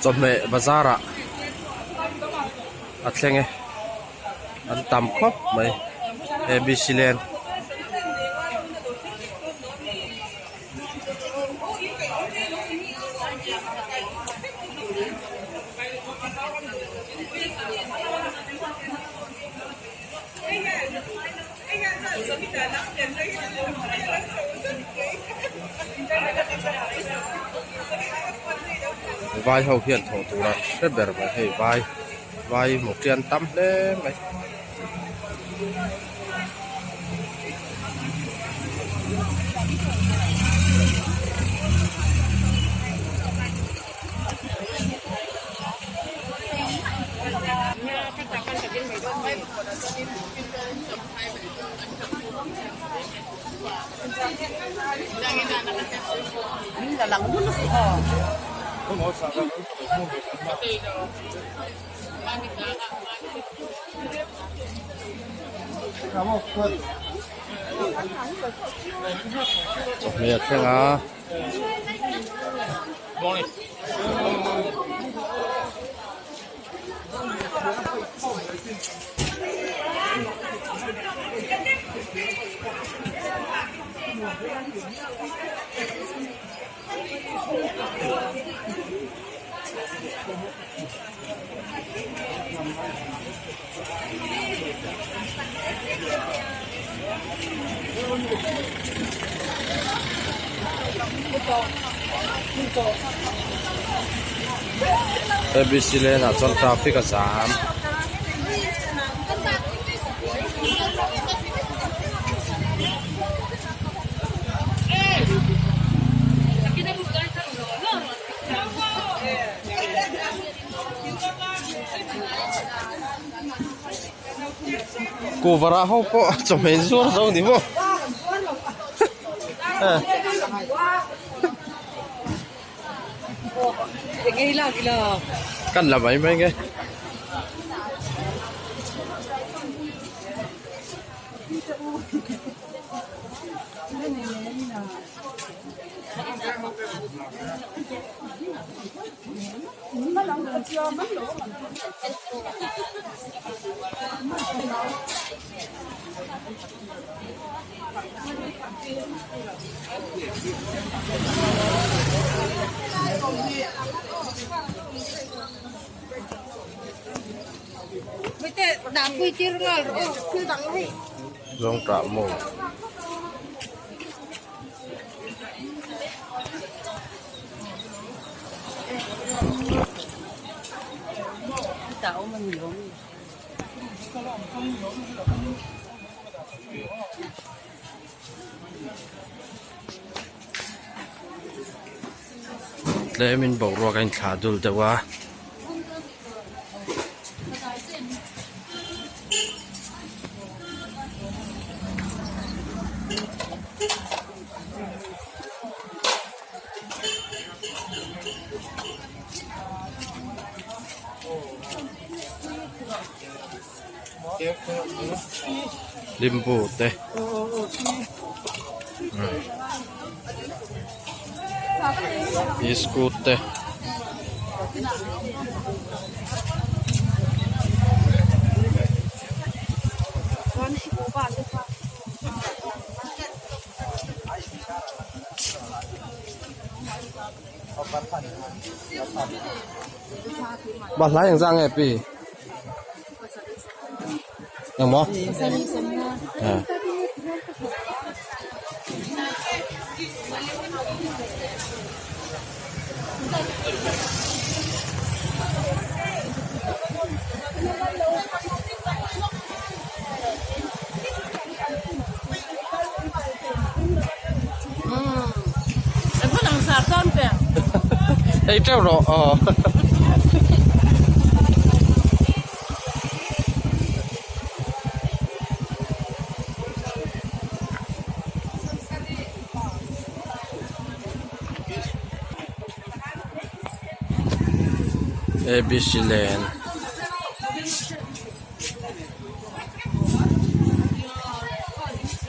Chawhmeh bazar ah a thleng e an tam khawp mai abc lane. Vai ho hian thawh tur a hre ber mai hei vai vai hmuh ṭian tam hle mai. Chawhmeh a thleng a. Abc lane ah chuan traffic a zam. Kuvara ho pawh chawhmeh zuar zo ni maw kan la mai mai nge. Zawngtah maw. Tlemin boruak a inthlah dul deuh a. Limbu te biscuit te. Balhla engzah nge pi? Engmaw? Ei teuh rawh aw. Abc lane.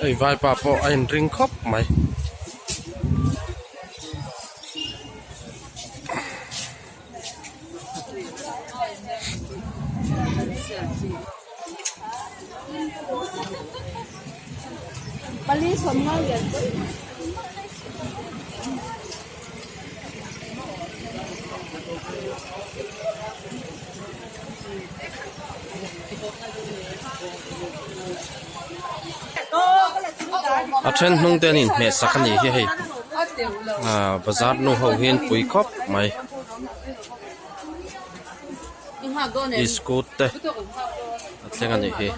Hei vaipa pawh a inring khawp mai. A then hnung te an inhmeh sak a nih hi hei ah bazar nu ho hi an pui khawp mai iskut te a thleng a nih hi.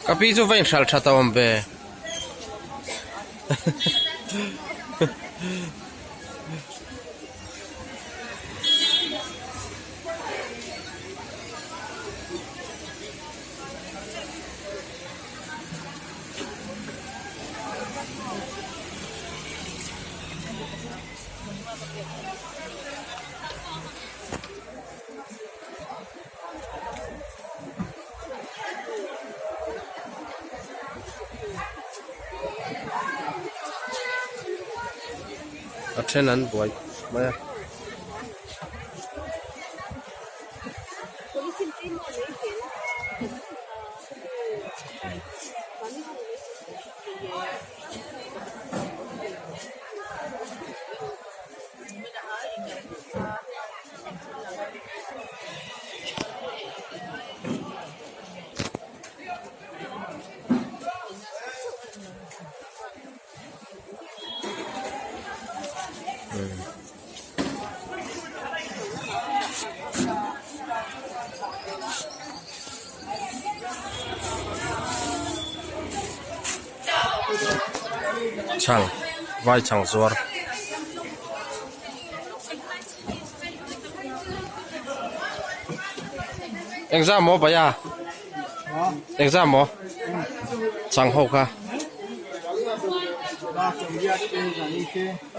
Ka pi chu va inhralh tha ta awm ve. A then an buai mai a. Chhang vai chhang zuar. Engzah maw bhaiya engzah maw chhang ho kha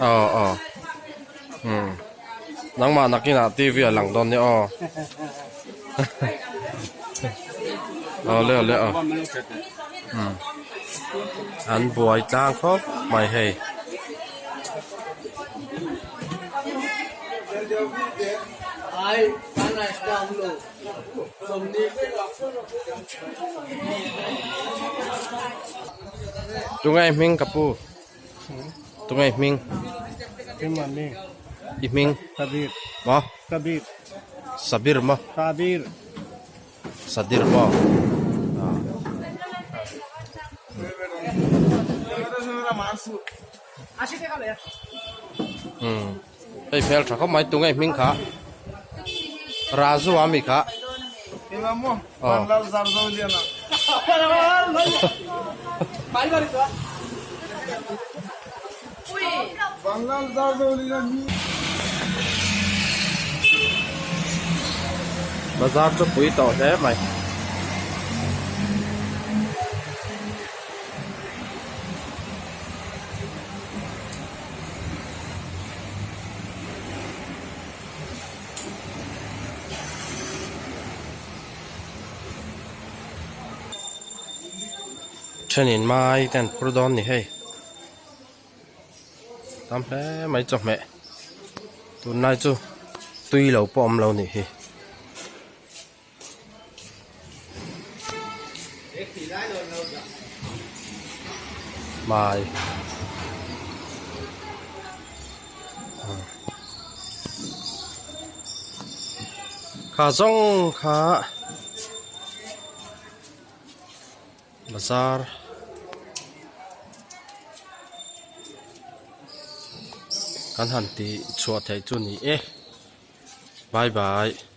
aw aw umm nangmah nakinah T V ah lang dawn nia aw aw le aw le aw umm an buai tlang khawp mai hei. Tunge hming ka pu tunge hming i hming maw sabir maw sadir maw umm hei hmel tha khawp mai tunge hming kha Raju a mi kha aw bazar chu pui tawh hle mai. Thenin mai te an phur dawn ni hei tam hle mai chawhmeh tunlai chu tui lo pawh awm lo nih hi. Mai kha zawng kha bazar. Kan han tih chhuah theih chu ni e. Bye bye.